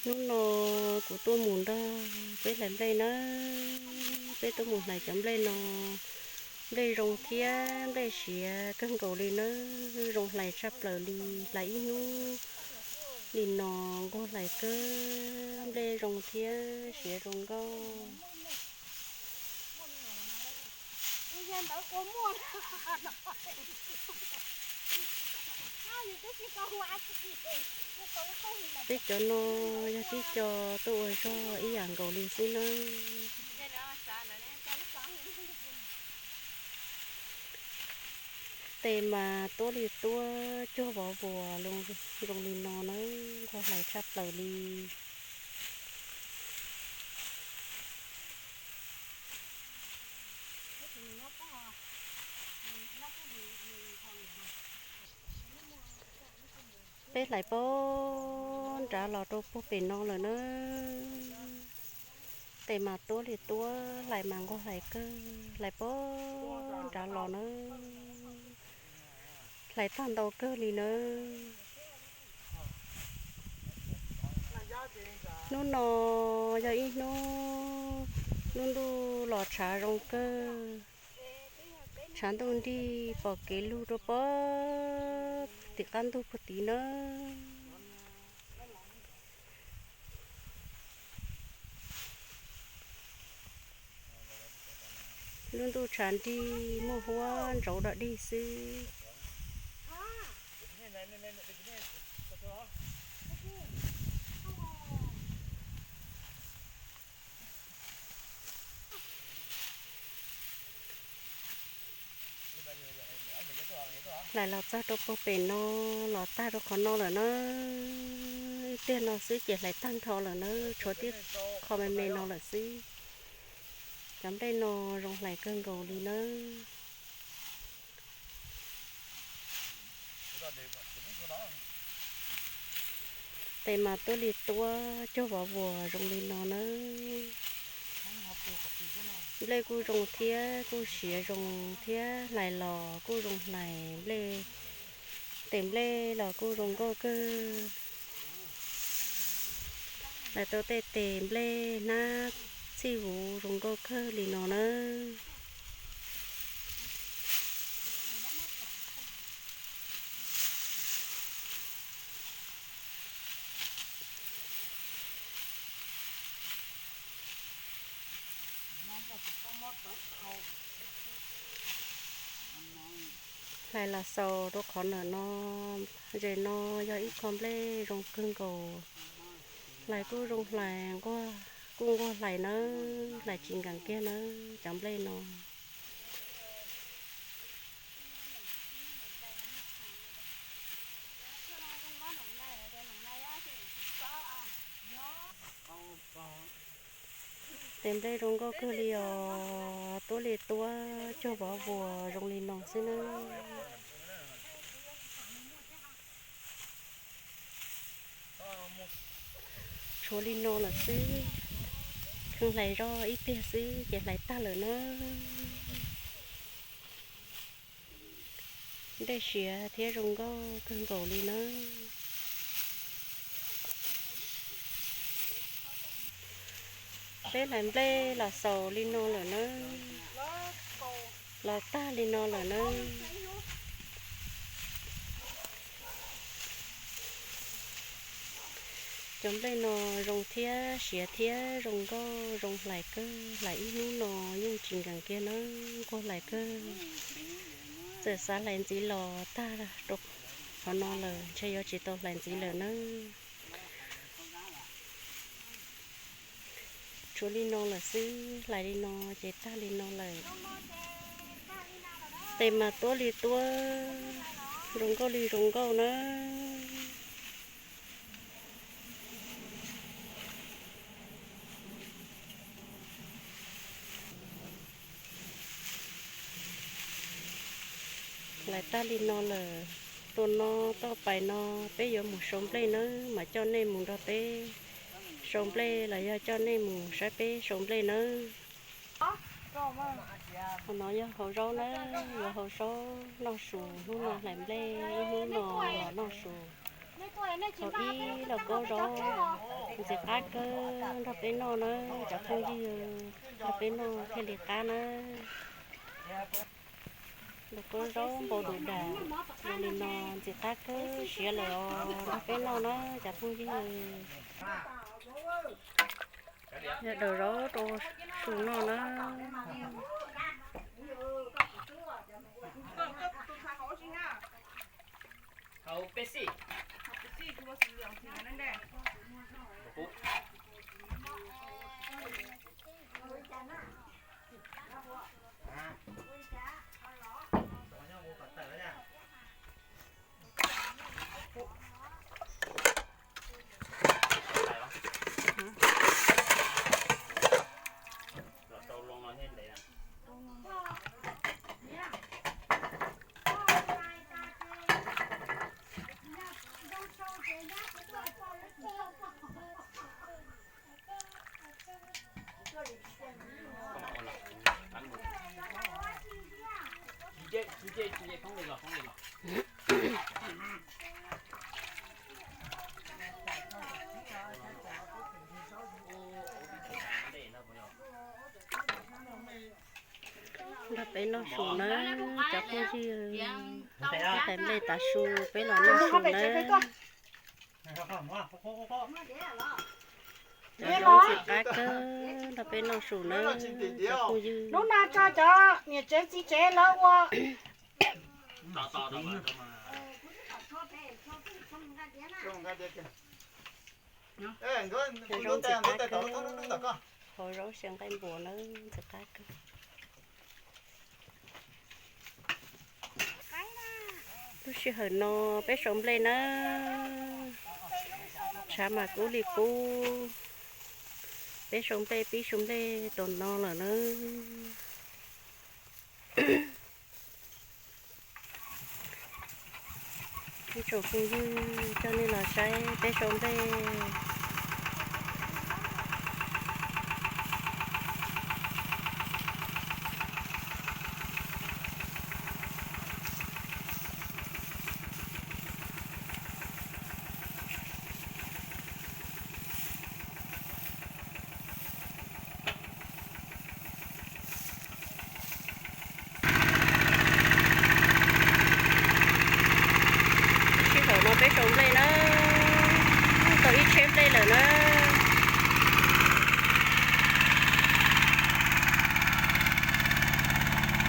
Hnub no kuv tuaj mus nrog peb hlais nplej nawb. Peb tuaj mus hlais cov nplej no, nplej zoo thiab nplej siav kawg nkaus li nawb, zoo hlais tshaj plaws li. Hlais ib hnub li no nquag hlais kawg, nplej zoo thiab siav zoo nkauj. Peb cov no yog tib co tuaj ua zog ib yam nkaus li xwb nawb. Tes mas tuab li tuab cuag vov vuas zoo li no nawb, nquag hlais tshaj plaws li. Peb hlais puag nrad los rau puag pem no lawm nawb. Tes mas tuab li tuab, hlais mas nquag hlais kawg, hlais puag nrad los nawb. Hlais tag ntau kawg li nawb. Hnub no yog ib hnub lub ntuj los tshav zoo kawg, tshav ntuj nrig pom kev lug rau puag tim qab ntug puag tid nawb. Lub ntuj tshav nrig muaj huab ntsauv dog dig xwb. Hlais los txog rau puag pem no, los tag rau qhov no lawm na. Ib pliag no xwb ces hlais tag nrho lawm na, tshuav tib qho me me no lawm xwb. Cov nplej no zoo hlais kawg nkaus li nawb. Tes mas tuab li tuab cuag vov vuas zoo li no nawb. Nplej kuj zoo thiab kuj siav zoo thiab, hlais los kuj zoo hlais nplej, tes nplej los kuj zoo nkauj kawg. Hlais tau tej tes nplej hnab txhij vuv zoo nkauj kawg li no nawb. Hlais los xaus rau qhov ntawm no, zem no yog ib qho nplej zoo kawg nkaus. Hlais kuj zoo hlais, nquag kuj nquag hlais nawb, hlais tsis nkees kiag nawb cov nplej no. Tes nplej zoo nkauj kawg li os, tuab li tuab cuag vov vuas zoo li no xwb nawb. Tshuav li no lawm xwb, kheev hlais zog ib pliag xwb ces hlais tag lawm nawb. Nplej siav thiab zoo nkauj kawg nkaus li nawb. Peb hlais nplej los xaus li no lawm nawb, los tag li no lawm nawb. Cov nplej no zoo thiab siav thiab zoo nkauj zoo hlais kawg, hlais ib hnub no yeej tsis nkees kiag nawb, nquag hlais kawg. Txawm xav hlais ntxiv los tag rau qhov no lawm, ntshe yuav tsis tau hlais ntxiv lawm nawb. Tshuav li no lawm xwb, hlais li no ces tag li no lawm. Tes mas tuab li tuab, zoo nkauj li zoo nkauj nawb. Hlais tag li no lawm, tuaj no toj pais no peb yuav mus sau nplej nawb, mas coj nej mus nrog peb sau nplej los yog coj nej mus saib peb sau nplej nawb. Qhov no yog hau zaub nawb, yuav hau zaub noj su, hnub no hlais nplej, ib hnub no los noj su. Thaum ib lauj kaub zaub ntxim qab kawg nrog peb noj nawb cov phooj ywg, nrog peb noj thiaj li qab nawb. Lauj kaub zaub npau du dag, zoo li no ntxim qab kawg siav lawm os, nrog peb noj nawb cov phooj ywg. Yog daus zaub rau Su noj na. Nrog peb noj su nawb cov phooj ywg. Tais nplej tav su peb los noj su nawb. Cov zaub ntxim qab kawg nrog peb noj su nawb cov phooj ywg. Hnub no tso cov niam tsev txiv tsev lawv ua. Cov zaub ntxim qab kawg, hau zaub xyaw nqaij npuas nawb ntxim qab kawg. Lub sij hawm no peb sau nplej nawb, tshav mas kub li kub. Peb sau nplej pib sau nplej tos no lawm nawb. Ib tsoom phooj ywg coj nej los saib peb sau nplej. Lub sij hawm no peb sau nplej nawb, tau ib tsheb nplej lawm nawb.